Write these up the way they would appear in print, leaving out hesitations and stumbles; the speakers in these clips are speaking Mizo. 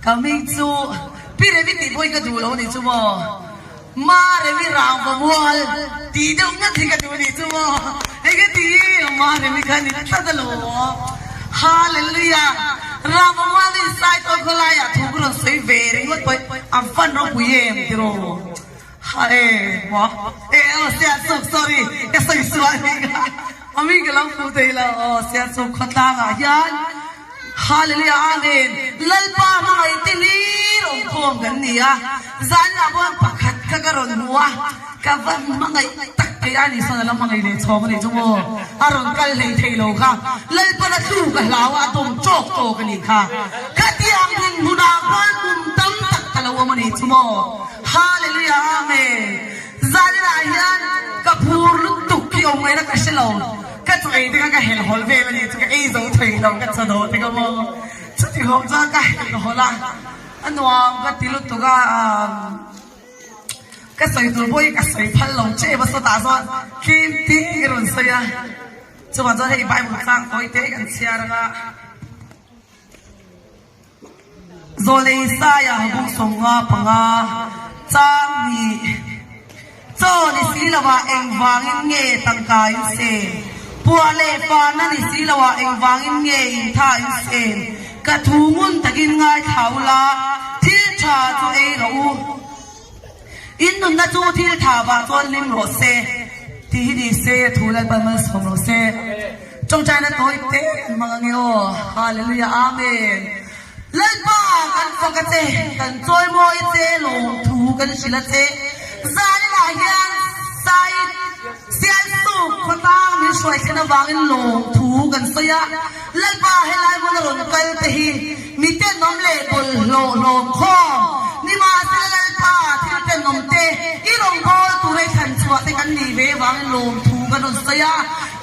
Ka hming chu Pi Remi tih pawhin ka duh lo a nih chu maw? Ma Remi rangva mual tih deuh ngat hi ka duh a nih chu maw? Hei ka ti Ma Remi kha ni tlat alawm. Hallelujah! Rangva mual hi Saitawi khawlaiah thu ka rawn sawi ve ringawt pawh a van ropui em tiraw? Ha e maw? E aw Sialsuk sorry ka sawi sual a nih kha. A mi ka lo hmuh thei lo aw Sialsuk khawtlangah hian. Hallelujah Amen Lalpa hmangaih te hlir awm khawm kan ni a, zanah pawh pakhat kha ka rawn hmu a, ka va hmangaih tak thei a ni sawn a la hmangaih leh chhawng a nih chu maw, a rawn kal hlei thei lo kha, Lalpan a tluk a hlau a, a dawm tawk tawk a nih kha, khatiang dinhmunah khuan kum tam tak ka lo awm a nih chu maw, Hallelujah Amen Zaninah hian ka phur lutuk khi awm ngaihna ka hre lo. Ka chaw ei te kha ka helh hawlh vel a nih chu ka ei zo thei lo ka chaw dawh te ka maw chuti hlawm chuan ka helh hawlh a, a nuam ka ti lutuk a ka sawi tur pawh hi ka sawi phal lo tep a sawtah chuan tlem te ka rawn sawi a chuvang chuan hei bible chang tawi te kan chhiar ang a. Zawlei Saia bung 55 chang nih Chaw ni si loah engvangin nge tangka in sen? Puah leh fahna ni si loah engvangin nge intha in sen? Ka thu ngun takin ngaithla ula, thil tha chu ei rawh u. In nunna chu thil tha vah chuan hlim rawh se tih hi ni se, thu Lalpan malsawm rawh se. Tawngtaina tawi te an hmang ange aw. Hallelujah Amen. Lalpa kan fak a che, kan chawimawi a che, lawmthu kan hrilh a che. Zaninah hian Sai Sialsuk khawtlang min hruai thlen avangin lawmthu kan sawi a. Lalpa helai hmun a rawn kal te hi mi tenawm leh bawlhhlawh hlawm khawm nimahsela Lalpa thil tenawm te i rawngbâwl tura i thlan chhuah te kan nih ve avangin lawmthu kan rawn sawi a.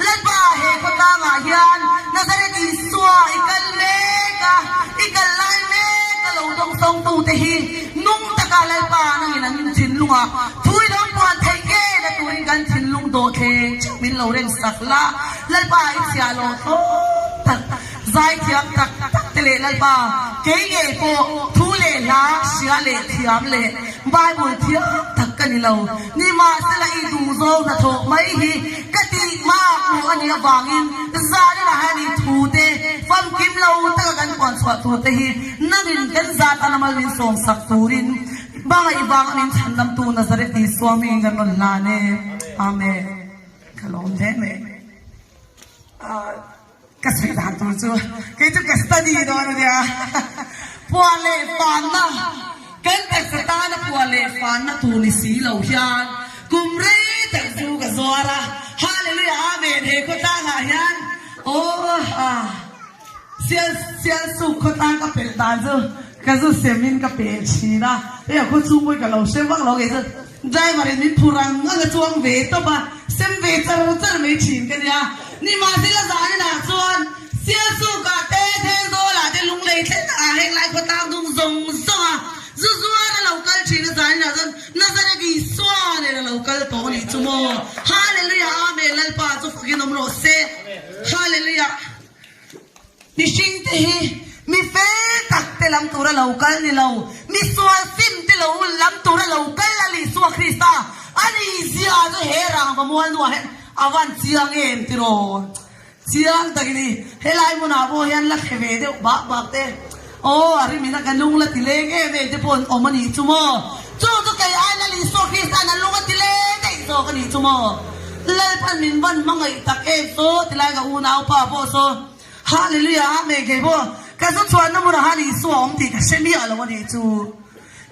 Lalpa he khawtlangah hian Nazareth Isua i kal mek a, i kal lai mek a lo dawngsawngtu te hi nung taka Lalpa nangin an thinlungah thu i lo puan theih nge na turin kan thinlung dawhthleng theuh min lo rem sak la. Lalpa i chhiah lo thlawm tak, zaithiam tak tak te leh Lalpa kei ngei pawh thu leh hla hria leh thiam leh Bible thiam tak ka ni lo. Nimahsela i duhzawng hnathawh mai hi ka tih mak hmuh a nih avangin zanina hian i thu te famkim lo taka kan puan chhuah tur te hi nangin kan zat a lamal min sawmsak turin hmangaih vanga min chhandamtu Nazareth Isua hmingin kan rawn hlan e. Amen. Ka lawm hle mai. Ka sawi dan tur chu kei chu ka study dawn a nia. Puah leh fanna kan taksa tana puah leh fanna tur ni si lo hian kum rei tak chu ka zuar a. Hallelujah Amen he khawtlangah hian aw sial sial suk khawtlang ka pelh dan chu ka zu sem in ka pel thin a. Hei a khawchhung pawhin ka lo hre vak lo kei chu. Driver in min phur ang ang a chuang ve tawp a, sem ve char char mai thin ka nia. Nimahsela zaninah chuan Sialsukah te, Thenzawlah te, Lunglei thlenah heng lai khawtlang dung zawng zawng a zu zuar a lo kal thin a, zaninah chuan Nazareth Isua nen a lo kal tawh a nih chu maw. Hallelujah Amen Lalpa chu fakin awm rawh se. Hallelujah. Mihring te hi mi fel tak te lam tura lo kal ni lo, mi sual sim te lo lam tura lo kal a Isua Krista a ni zia chu he rangva mual nuah hian a van chiang em tiraw? Chiang takin i helai hmunah pawh hian la thle ve deuh bak bak te aw a rim ina ka lung la ti leng em em te pawh an awm a nih chu maw? Chu chu kei ai Lal Isua Krista'n a lung a ti leng daih zawk a nih chu maw? Lalpan min van hmangaih tak em saw tilai ka unaupa pawh saw Hallelujah Amen kei pawh ka zu chhuanna hmunah han Isua awm tih ka hre miah lo a nih chu.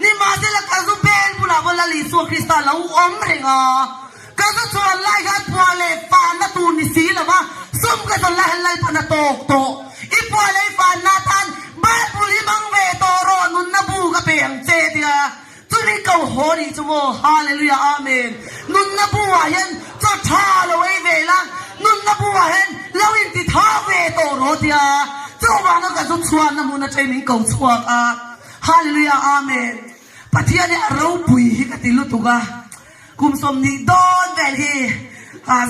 Nimahsela ka zu bel bulah pawh Lal Isua Krista lo awm reng a, ka zu chhuan lai khan puah leh fanna tur ni si lo va, sum ka zawn lai han Lalpan a tawk tawh. I puah leh i fanna atan Bible hi hmang ve tawh rawh nunna bu ka pe ang che tia Chumi ko haw nih chu maw? Hallelujah Amen! Nunna bu ah hian chaw tha lo ei ve la, nunna bu ah hian lo inti tha ve tawh rawh tia chuvanga ka zu chhuahna hmun atangin min ko chhuak a. Hallelujah Amen! Pathian hi a ropui hi ka ti lutuk a, kum 20 dawn vel hi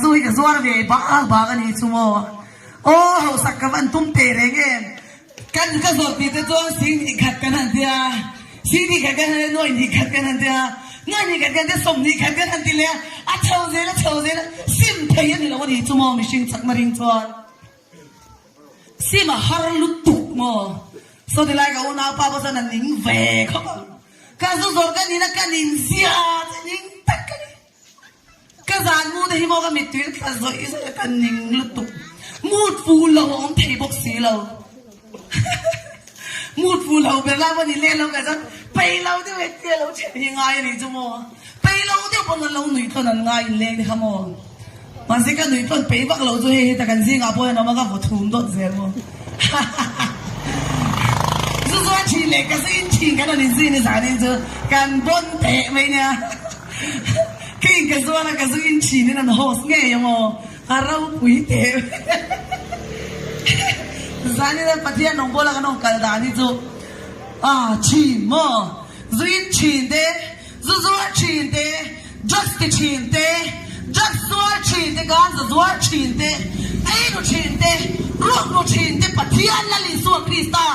zu hi ka zuar ve bak bak a nih chu maw? Aw hausak ka van tum teh reng em? Kan ka zawh tih te chuan sing hnih khat kan han tia. Sing hnih khat kan han ti a, nuai hnih khat kan han ti a, nuai hnih khat kan ti a, 20 khat kan han ti leh a, a chho zel a chho zel a, sim thei a ni lo a ni chu maw mihring chakna ring chuan sim a har lutuk maw. Saw ti lai ka unaupa pawh chuan a ning ve khawp ang. Ka zu zawrh ka nihna ka ning zia che ning tak ka ni. Ka zan mu te hi maw ka mittui a tla zawih zawih a ka ning lutuk. Mood fu lo a awm thei bawk si lo. Mood fu lo ber lai pawh ni leh lo ka chuan peih lo deuh e tia lo then hi ngai a nih chu maw. Peih lo deuh pawn an lo nuih tlawn an ngai inleng te kha maw. Mahse ka nuih tlawn peih vak lo chu hei heta kan zingah pawh hian awm a ka vaw thum dawt zel maw. Zu zuar thin leh ka zu in thin kan rawn inzui ni zan in chu kan bawn teh mai nia. Ka in ka zuar a ka zu in thin in an host ngei a maw a ropui teh mai. Zan in Pathian rawng bawla kan rawn kal dan hi chu ah thin maw zu in thin te Zu zuar thin te, drugs ti thin te, drugs zuar thin te, ganja zuar thin te, ei ru thin te, ruak ru thin te Pathian Lal Isua Krista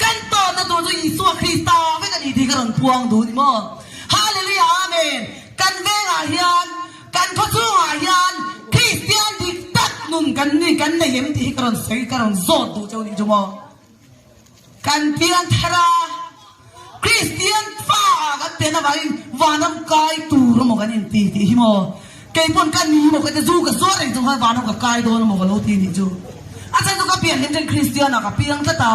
kan tawnna tur chu Isua Krista vek a ni tih ka rawn puang duh ni maw? Hallelujah Amen! Kan vengah hian, kan khawchhungah hian Kristian dik tak nun kan ni kan nei em tih hi ka rawn sawi ka rawn zawt duh cheu nih chu maw? Kan pian thar a, Kristian fa ah kan pian avangin vanram kai tur emaw kan inti tih hi maw? Kei pawn ka ni maw ka ti zu ka zuar reng chung khan vanram ka kai dawn emaw ka lo ti nih chu. A chhan chu ka pian hlim then Kristian ah ka piang tlat a,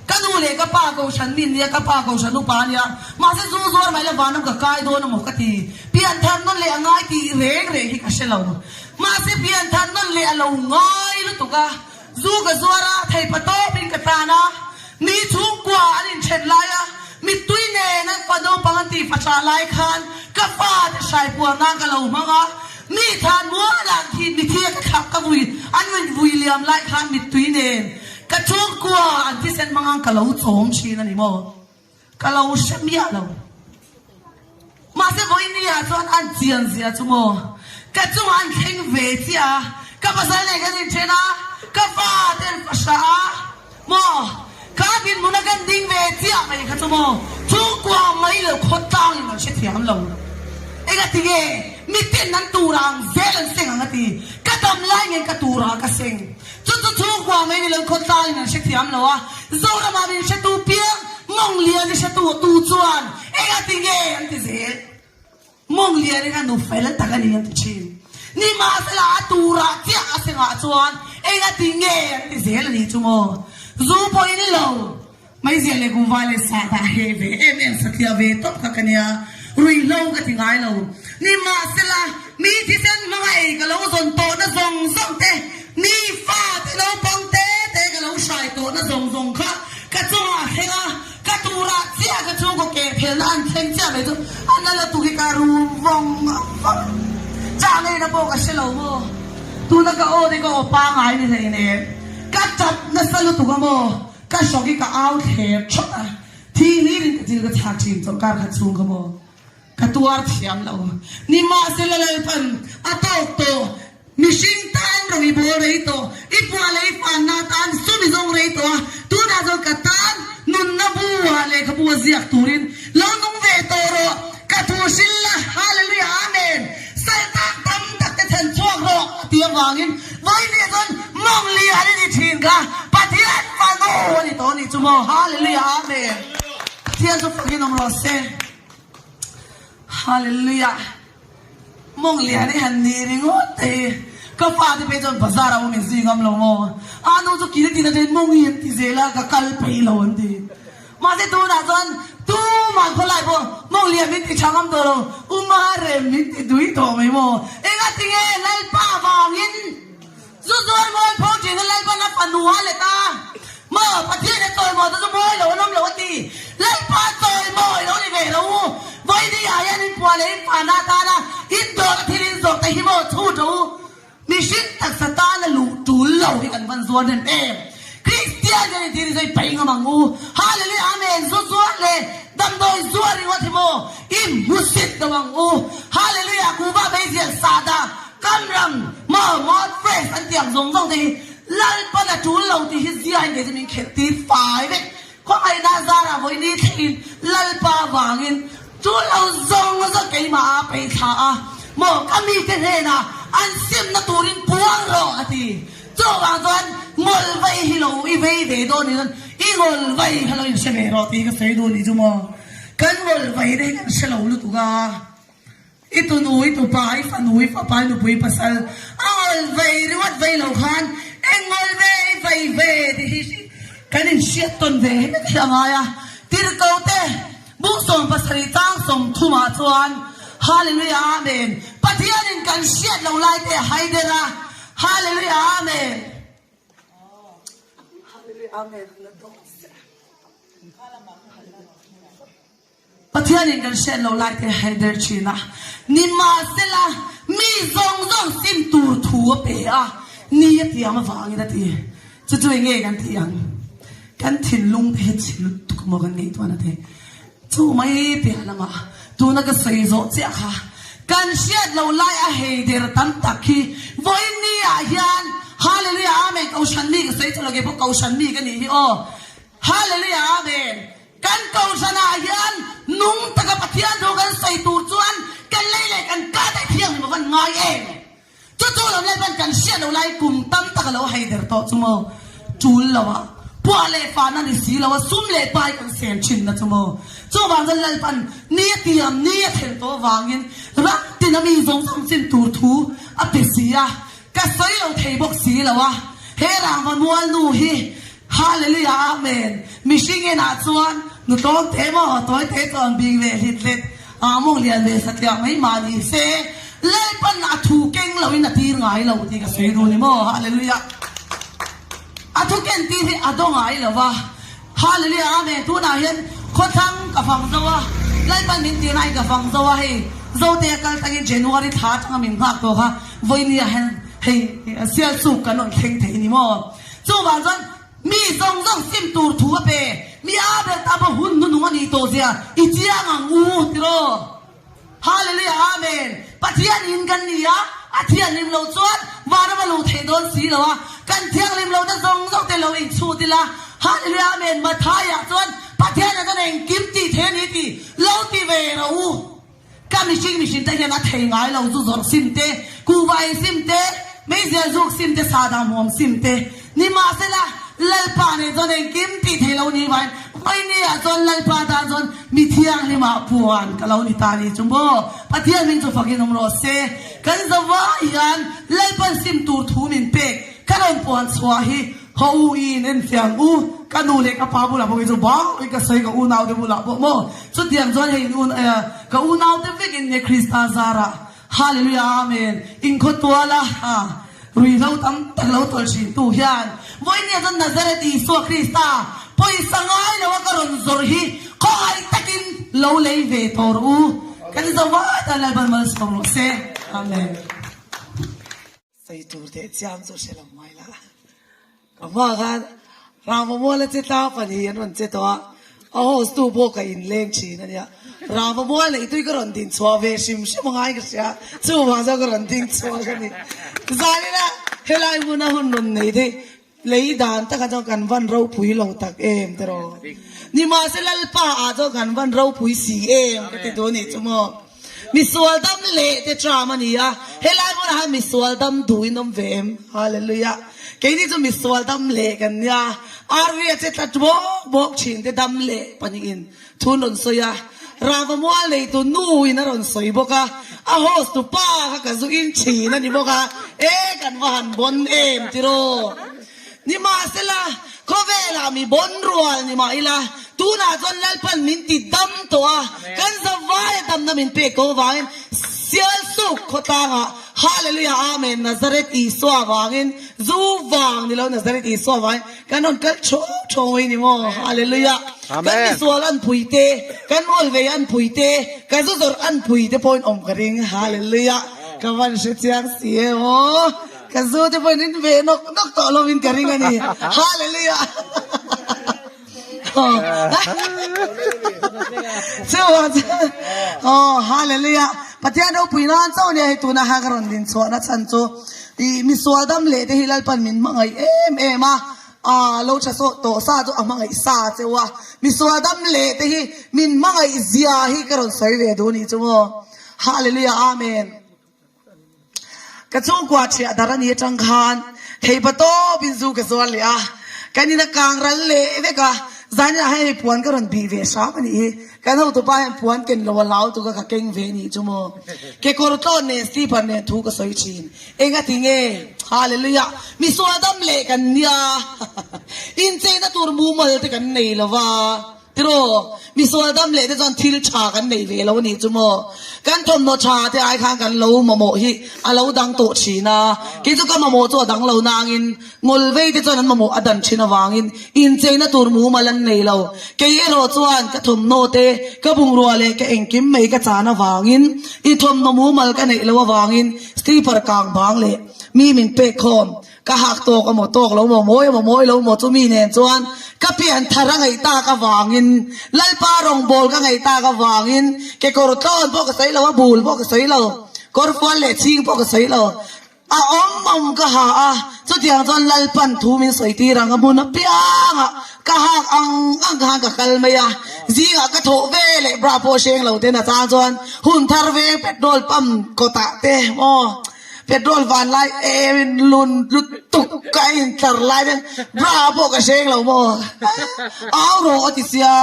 ka nu leh ka pa kohhran mi nia, ka pa kohhran upa ania, mahse zu zuar mai la vanram ka kai dawn emaw ka ti. Pian thar nawn leh a ngai tih reng reng hi ka hre lo. Mahse pian thar nawn leh a lo ngai lutuk a. Zu ka zuar a, theipa tawpin ka tan a, mi chhungkua an inthen lai a, mittui nen an fa naupang an tih fahrah lai khan ka fate hraipuar nan ka lo hmang a, mi than mualah an thi, mithi a ka thlak ka vui an rawn vui liam lai khan mittui nen ka chhungkua an thisen hmang ang ka lo chawm thin a ni maw? Ka lo hre miah lo. Mahse vawiin ah chuan an chian zia chu maw? Ka chungah an thleng ve chiah a, ka pasal nen kan inthen a, ka fa te an fahrah a, maw? Kha dinhmun a kan ding ve chiah mai kha chu maw? Chhungkua mai lo khawtlangin an hrethiam lo. Engatinge miten an tura ang zel an seng ang a ti. Ka dam lai ngen ka tura ka seng. Chu chu chhungkua mai ni lo khawtlangin an hrethiam lo a, Zoramah min hretu piang mawng lian i hretu tu chuan eng a ti nge an ti zel. Mawng lian in a nu fel tak a ni an ti thin. Nimahsela a turah chiah a sengah chuan eng a ti nge an ti zel a nih chu maw. Zu pawh in lo. Meizial leh kuhva leh sahdah heh ve em em satliah ve tawp kha ka nia, ruihhlo ka ti ngai lo. Nimahsela, mi thisen hmanga ei ka lo zawn tawhna zawng zawng te, mi fate naupang te te ka lo hrai tawhna zawng zawng kha ka chungah a thleng a, ka turah chiah ka chhungkaw keh phelna an thleng chiah mai chu a na lutuk hi ka rum vawng vawng. Chah ngeina pawh ka hre lo maw? Tuna ka aw te ka aw pangai ni hleinem, ka tap nasa lutuk a maw? Ka hrawk i ka au thler thawt a, thi hlir in ka thil ka chhak thin chawlhkar khat chhung kha maw ka tuar thiam lo. Nimahsela Lalpan a tawk tawh, mihring tan rawng i bawl rei tawh, i puah leh i fanna tan sum i zawng rei tawh a, tunah chuan ka tan nunna bu ah lehkhabu a ziak turin lo nung ve tawh rawh, ka thu hrilh la, Hallelujah Amen, saltak tam tak te chhan chhuak rawh a ti avangin Vawiin chuan mawng lian i ni thin kha Pathian fanu a ni tawh a nih chu maw? Hallelujah Amen Pathian chu fakin awm rawh se Hallelujah Mawng lian i han ni ringawt te hi ka fate phei chuan bazar ah awm in zui ngam lo maw? A nu chu kil tin atangin mawng hi an ti zel a ka kal phei lo an ti. Mahse tunah chuan tumah khawlai pawh mawng lian min ti tha ngam tawh lo, U Marem min ti dui tawh mai maw? Engatinge Lalpa vangin zu zuar mawi pho thin a Lalpan a fanu a let a maw? Pathian a chawimaw te chu mawi lo an awm lo a ti. Lalpa chawimawi lo ni ve lo u. Vawiin ah hian in puah leh in fahna atana in dawr a thil in zawrh te hi maw chhut rawh u. Mihring taksa tana luh tul lo hi kan van zuar hnem em? Kristian hian intir hi sawi paih ngam ang u. Hallelujah Amen Zu zuar leh damdawi zuar ringawt hi maw i hmusit lo ang u. Hallelujah Kuhva meizial sahdah kamram maw mouth fresh an tih ang zawng zawng te hi Lalpan a tul lo tih hi ziain kei chu min khelh tir fai vek. Khawngaihna zarah vawi ni thlengin Lal. Lalpa avangin chu lo zawng zawng keimah a peih thla a, maw ka mite hnenah an simna turin puang rawh a ti. Chuvang chuan ngawl vai hi lo i vei ve dawn ni chuan i ngawl vai kha lo inhre ve rawh tih ka sawi duh ni chu maw. Kan ngawl vai te hi kan hre lo lutuk a. I tunu, i tupa, i fanu, i fapa, i nupui, i pasal a ngawl vai ringawt vai lo khan eng ngawl ve i vai ve tih hi kan inhriat tawn ve vek hi a ngai a. Tirhkoh te Buk 70 tang 30 ah chuan Hallelujah Amen Pathianin kan hriat lo lai te a hai der a Hallelujah Amen Hallelujah Amen Pathianin kan hriat lo lai te a hai der thin a nimahsela mi zawng zawng sim tur thu a pe a ni a tiang avangin a ti chu chu enge kan tih ang Kan thinlung te hi chhe lutuk maw kan ngaihtuahna te chu mai piah lamah tuna ka sawi zawh chiah kha kan hriat loh lai a hei der tam tak hi vawiin ni ah hian Hallelujah Amen Kohhran mi ka sawi chawlh lo keipawh Kohhran mi ka nih hi aw Hallelujah Amen kan Kohhran ah hian nung taka Pathian thu kan sawi tur chuan kan lei leh kan ka te thiang hi maw kan ngai em. Chu chu lo lai pawn kan hriat lo lai kum tam tak a lo hei der tawh chu maw? Tul lo a, puah leh fahna ni si lo a, sum leh pai kan sen thin na chu maw? Chuvang chuan Lalpan ni a tiam, ni a thlen tawh avangin ram tina mi zawng zawng chin tur thu a pe si a, ka sawi lo thei bawk si lo a, he rangva mual nu hi Hallelujah Amen mihring enah chuan nu tlawm te maw tawi te chuan bing leh hlit hlet ah mawng lian ve satliah mai mah ni se Lalpan a thu keng lo in a tir ngai lo tih ka sawi duh ni maw Hallelujah a thu ken tir hi a daw ngai lo va Hallelujah Amen tunah hian khawthlang ka fang zo a Lalpan min tirna in ka fang zo a hei Zote a kal tangin January thla atanga min nghak tawh kha vawinia hian hei Sialsuk kan rawn thleng thei ni maw. Chuvang chuan mi zawng zawng sim tur thu a pe. Mi a ber ta pawh hun hnunung a nih tawh zia i chiang ang u tiraw. Hallelujah Amen. Pathian in kan ni a, a thianghlim lo chuan vanram a luh theih dawn si lo a, kan thianghlim lo te zawng zawng te lo inchhut ila. Hallelujah Amen. Mathai ah chuan Pathian ah chuan engkim tih theih a ni tih lo ti ve rawh u. Ka mihring mihring te hian a thei ngai lo zu zawrh sim te, kuhva ei sim te, meizial zuk sim te, sahdah hmuam sim te. Nimahsela, Lalpa nen chuan engkim tih thei lo ni vain vawiini ah chuan Lalpa tan chuan mi thianghlim ah puan ka lo ni ta ni chu maw? Pathian hming chu fakin awm rawh se. Kan zavai hian Lalpan sim tur thu min pek ka rawn puan chhuah hi Ho u i in en fiang u, ka nu leh ka pa bulah pawh kei chu bang ka sawi ka unau te bulah pawh maw chutiang chuan hei in un ka unau te vek in nge Krista zarah Hallelujah Amen in khaw tuala ruihhlo tam tak lo tawlh thin tu hian vawinia chuan Nazareth Isua Krista pawisa ngai lo a ka rawn zawrh hi khawngaih takin lo lei ve tawh rawh u kan zavai tan Lalpan malsawm rawh se Amen. Sawi tur teh chiang chu hre lo mai la. Ka hma khan Ravamuala che tlang pahnih an rawn che tawh a, a host tu pawh ka inleng thin a nia. Ravamual neih tui ka rawn din chhuah ve hrim hrim a ngai ka hria, chuvang chuan ka rawn ding chhuak a ni. Zanina helai hmuna hun rawn nei thei lei dan takah chuan kan van ropui lo tak em tiraw. Nimahse Lalpa ah chuan kan van ropui si em ka ti duh a nih chu maw. Misual dam leh te tram a ni a, helai hmunah hian misual dam duh in awm ve em? Hallelujah! Keini chu misual dam leh kan nia, RV a che tla bawk bawk thin te dam leh pahnihin thu an rawn sawi a, Rava mual neitu nu in a rawn sawi bawk a, a host tu pa kha ka zu in thin a ni bawk a, e kan va han bon em tiraw? Nimahsela, khawvelah mi bon rual ni mah ila, tunah chuan Lalpan min ti dam tawh a, kan zavaia damna min pek ko avangin Sialsuk khawtlangah Hallelujah Amen Nazareth Isua avangin zu vang ni lo Nazareth Isua avangin kan rawn kal tho tho mai ni maw Hallelujah Kan misual an pui te, kan rualvei an pui te, ka zu zawrh an pui te pawhin awm ka ring Hallelujah ka van hre chiang si e maw. Ka zu te pawhin in ve nawk nawk tawh lo in ka ring a ni. Hallelujah! Chuvang chuan aw hallelujah Pathian ropui nan chauh nia hei tuna ha ka rawn din chhuahna chhan chu ih misual dam leh te hi Lalpan min hmangaih em em a. Aa lo tha sawh tawh sa chu a hmangaih sa cheu a, misual dam leh te hi min hmangaih zia hi ka rawn sawi ve duh a nih chu maw. Hallelujah Amen. Ka chhungkua thiah dar a ni atang khan theipa tawp in zu ka zual leh a, kan in a kang ral leh vek a, zanin ah hian hei puan ka rawn bih ve hram a nih hi, kan hotupa hian puan ken lo a hlau tuk a ka keng ve a nih chu maw. Kekawr tlawn nen slipper nen thu ka sawi thin. Enga ti nge? Hallelujah! Misual dam leh kan nia, incheina tur mumal te kan nei lo va, tiraw? Misual dam leh te chuan thil tha kan nei ve lo a nih chu maw? Kan thawmhnaw tha te ai khan kan lo mamawh hi a lo dang tawh thin a, kei chu ka mamawh chu a dang lo nangin ngawl vei te chuan an mamawh a dan thin avangin incheina tur mumal an nei lo. Kei erawh chuan ka thawmhnaw te, ka bungrua leh ka engkim mai ka chan avangin i thawmhnaw mumal ka neih loh avangin Slipper kang bang leh mi min pek khawm, ka hak tawk amaw tawk lo maw, mawi amaw mawi lo maw chumi nen chuan ka pian thar a ngaih tak avangin, Lalpa rawngbâwl ka ngaih tak avangin kekawr tlawn pawh ka sawi lo, a bul pawh ka sawi lo, kawrfual leh chhing pawh ka sawi lo, a awm awm ka ha a, chutiang chuan Lalpan thu min sawi tir ang a hmun apiangah Ka hak ang ang khan ka kal mai a, zingah ka thawh ve leh bra pawh hreng lo ten a chang chuan hun thar veng petrol pump kawtah te maw petrol van lai em in lun lutuk ka intlar lai ten bra pawh ka hreng lo maw au rawh a ti sia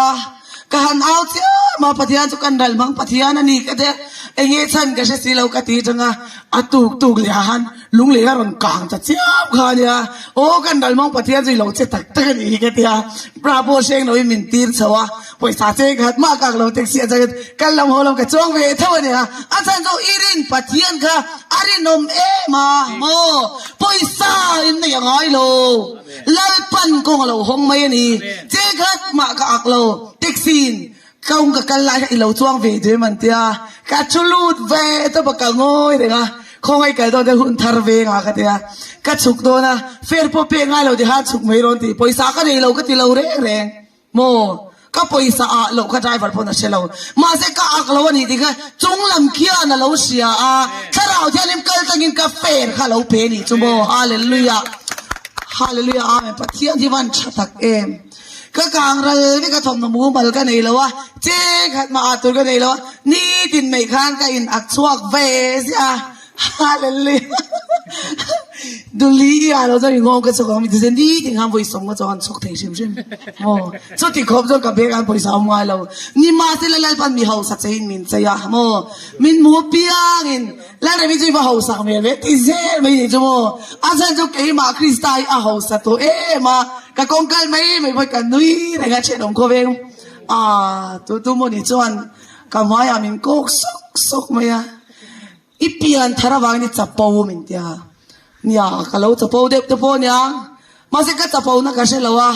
ka han au chiam a Pathian chu kan ral hmang Pathian a ni ka tia enge chhan ka hre si lo ka ti tang a a tuk tuk leh ah han Lunglei a rawn kang ta chiam kha a nia, aw kan Ralmawng Pathian chu i lo che tak tak a nih hi ka ti a, bra pawh hreng loin min tir chho a, pawisa cheng khat mah kak lo taxi a changin kal lam haw lam ka chuang ve tho a nia, a chhan chu i rin Pathian kha a rinawm em a maw, pawisa in nei a ngai lo, Lalpan kawng a lo hawng mai a ni, cheng khat mah ka ak lo taxi in Tlawng ka kal lai kha i lo chuang ve duai man tia ka thu lut ve tawp a ka ngawi reng a, khawngaih kal dawn te hun thar ve nga ka tia ka chhuk dawn a, fare pawh pek ngai lo ti khan chhuk mai rawn ti, pawisa ka nei lo ka ti lo reng reng maw, ka pawisa ah loh kha driver pawn a hre lo, mahse ka ak lo a nih tih kha chung lam khian a lo hria a, thlarau thianghlim kal tangin ka fare kha a lo pe nih chu maw, hallelujah hallelujah amen Pathian hi van tha tak em. Ka kang ral vek a thawmhnaw mumal ka nei lo a, che khat mah ah tur ka nei lo a, nitin mai khan ka in ak chhuak ve ziah a, hallelujah Duli i ah lo chuan i nghawng ka chhuak ang mi ti se nitin khan vawi sawm ka chuang an chhuak thei hrim hrim maw chuti khawp chuan ka bag ah pawisa a awm ngai lo nimahsela Lalpan mi hausa che in min chei a maw min hmu piang in Lalremi chu i va hausak hmel ve ti zel mai nih chu maw? A chhan chu keimah Krista hi a hausa tawh em a, ka kawng kal mai mai pawh ka nui reng a thenawm khawveng a tu tu maw ni chuan ka hmaiah min kawk sawk sawk mai a, i pian thar avangin i chapo min ti a, nia ka lo chapo deuh te pawh nia, mahse ka chapo na ka hre lo a.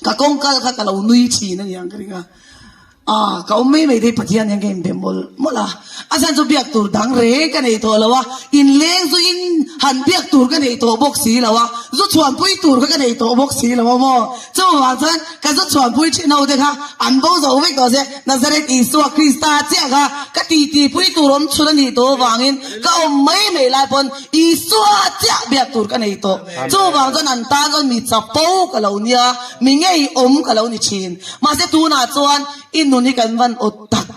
Ka kawng kal kha ka lo nui thin a ni ang ka ring a, ah ka awm mai mai te hi Pathian hian ka inbe mawlh mawlh a, a chhan chu biak tur dang reng ka nei tawh lo a, inleng zu in han biak tur ka nei tawh bawk si lo a, zu chhuanpui tur kha ka nei tawh bawk si lo a maw, chuvang chuan ka zu chhuanpui thin ho te kha an bo zo vek tawh se, Nazareth Isua Krista chiah kha ka titi pui tur awm chhun a nih tawh avangin ka awm mai mai lai pawn Isua chiah biak tur ka nei tawh. Chuvang chuan an tan chuan mi chapo ka lo nia, mi ngeiawm ka lo ni thin. Mahse tunah chuan i nun hi kan van awt tak.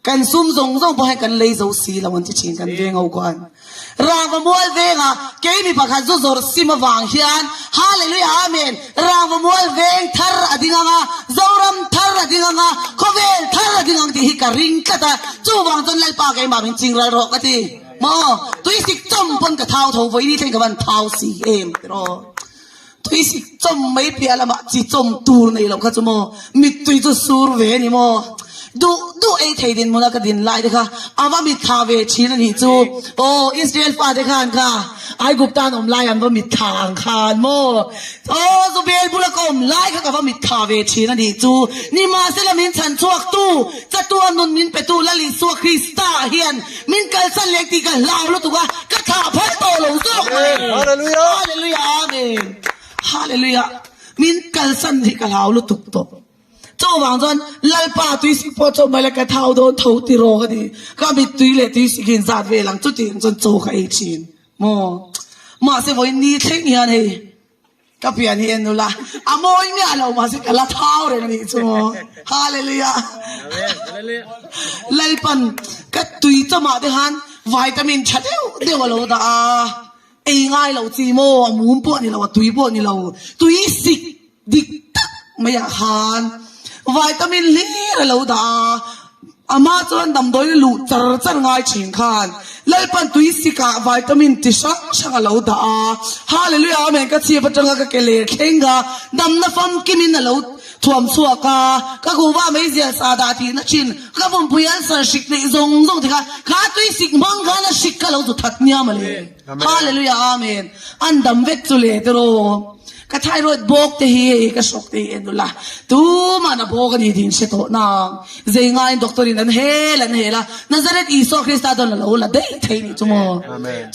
Kan sum zawng zawng pawh hian kan lei zo si lo an ti thin kan veng ho khuan. Rangva mual vengah kei mi pakhat zu zawrh sim avang hian Hallelujah Amen Rangva mual veng thar a ding ang a, Zoram thar a ding ang a, khawvel thar a ding ang tih hi ka ring tlat a. Chuvang chuan Lalpa keimah min ching ral rawh ka ti. Maw? Tuisik chawm pawn ka thau tho vawi ni thleng ka van thau si em tiraw? Tuisik chawm mai piah lamah chi chawm tur nei loh kha chu maw? Mittui chu sur ve a ni maw? Duh duh ei thei dinhmuna ka din lai te kha a va mitthla ve thin a nih chu. Aw Israel fate khan kha Aigupta an awm lai an va mitthla ang khan maw? Aw Zubel bula ka awm lai kha ka va mitthla ve thin a nih chu. Nimahsela min chhan chhuaktu, chatuan nun min petu Lal Isua Krista hian Min kalsan leh tih ka hlau lutuk a, ka thlah phal tawh lo zawk mai. Hallelujah! Hallelujah! Amen! Hallelujah! Min kalsan hi ka hlau lutuk tawh. Chuvang chuan Lalpa tuisik pawh chaw mai la ka thau dawn tho ti rawh ka ti. Ka mittui leh tuisik hi inzat vel ang chutiang chuan chaw ka ei thin maw. Mahse vawiin ni thleng hian hei. Ka pian hi en ula, a mawi miah lo mahse ka la thau reng a nih chu maw. Hallelujah. Lalpan ka tui chawmah te khan vitamin tha deuh deuh a lo dah a, ei ngai lo chi maw, a mum pawh a ni lo, a tui pawh a ni lo, tui sik dik tak maiah khan vitamin hlir a lo dah a, amah chuan damdawi luh char char ngai thin khan Lalpan tui sikah vitamin ti hrang hrang a lo dah a, Hallelujah Amen ka chhip atanga ka ke ler thleng a, damna famkimin a lo thuam chhuak a, ka kuhva meizial sa dah tihna thin, ka pumpui ulcer hrik neih zawng zawng te kha, kha tui sik hmang khan a hrik kha lo zu that nia mawle. Hallelujah Amen an dam vek chu le tiraw. Ka thyroid bawk te hi hei ka hrawk te hi en ula, tuman a bawk a ni tih in hre tawh nang. Zei ngaiin doctor in an hel an hel a, Nazareth Isua Krista chuan a lo la daih thei nih chu maw.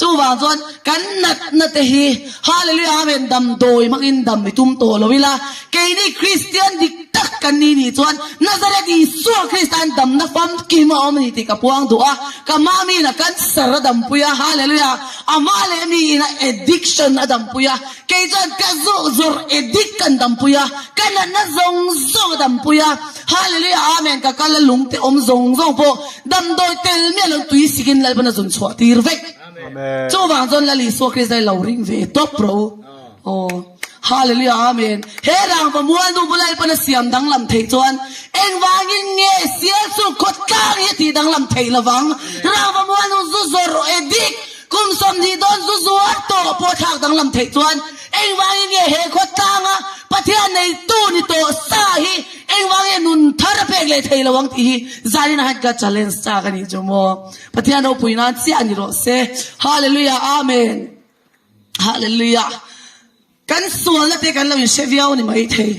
Chuvang chuan kan natna te hi Hallelujah Amen damdawi hmangin dam i tum tawh lo ila, keini Kristian dik tak kan ni nih chuan Nazareth Isua Krista in damna famkim a awm a ni tih ka puang duh a, ka mami in a cancer a dampui a, Hallelujah, amah leh mi in a addiction a dampui a, Kei chuan ka zawh zawrh e dik kan dampui a, ka natna zawng zawng a dampui a, Hallelujah Amen ka kal a lung te awm zawng zawng pawh damdawi tel miah lo tui sikin Lalpan a zun chhuah tir vek. Chuvang chuan Lal Isua Krista hi lo ring ve tawp rawh u. Aw Hallelujah Amen He rangva mual nu bula Lalpan a siam danglam theih chuan engvangin nge sial chu khawtlang hi a tih danglam theih lovang? Rangva mual nu zu zawrh e dik Kum 20 dawn zu zuar tawh pawh thlak danglam theih chuan engvangin nge he khawtlanga Pathian neitu ni tawh sa hi engvangin nun thar a pek leh thei lo ang tih hi zanin ah hian ka challenge chak a nih chu maw. Pathian ropui nan chiah a ni rawh se. Hallelujah Amen. Hallelujah. Kan sualna te kan lo inhre viau ni mai thei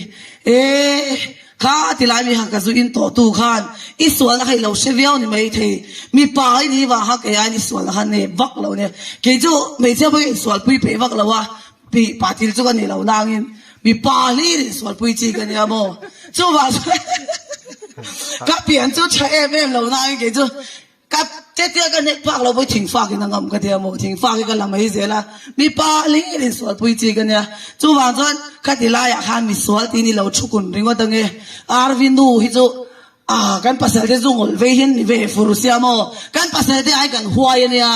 e, kha ti lai mi han ka zu in tawh tu khan i sualna kha i lo hre viau ni mai thei, mipa i ni vang kha kei aiin i sualna kha nep vak lo nia, kei chu hmeichhia pawh hi insualpui peih vak lo a, pi pa thil chu ka ni lo nangin mipa hlir insualpui chi ka nia maw, chuvang chuan ka pian chu tha em em lo nangin kei chu Ka tetea ka hnek phak lo pawh thing fak in a ngam ka tia maw, thing fak hi ka la mai zel a, mipa hlir in sualpui chi ka nia, chuvang chuan khati laiah khan misual tih ni lo thu kun ringawt ange, RV nu hi chu ah kan pasal te zu ngawlh vei hian ni ve fur sia maw, kan pasal te ai kan huai a nia,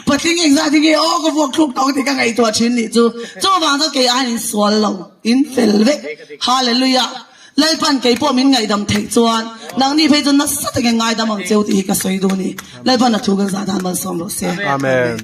patling engzat hi nge aw ka vuak thluk tawk tih ka ngaihtuah thin nih chu, chuvang chuan kei aiin in sual lo, in fel vek, hallelujah. Lalpan kei pawh min ngaihdam theih chuan nangni phei chu nasa takin ngaidam ang cheu tih hi ka sawi duh a ni. Lalpan a thu kan zah dan malsawm rawh se. Amen.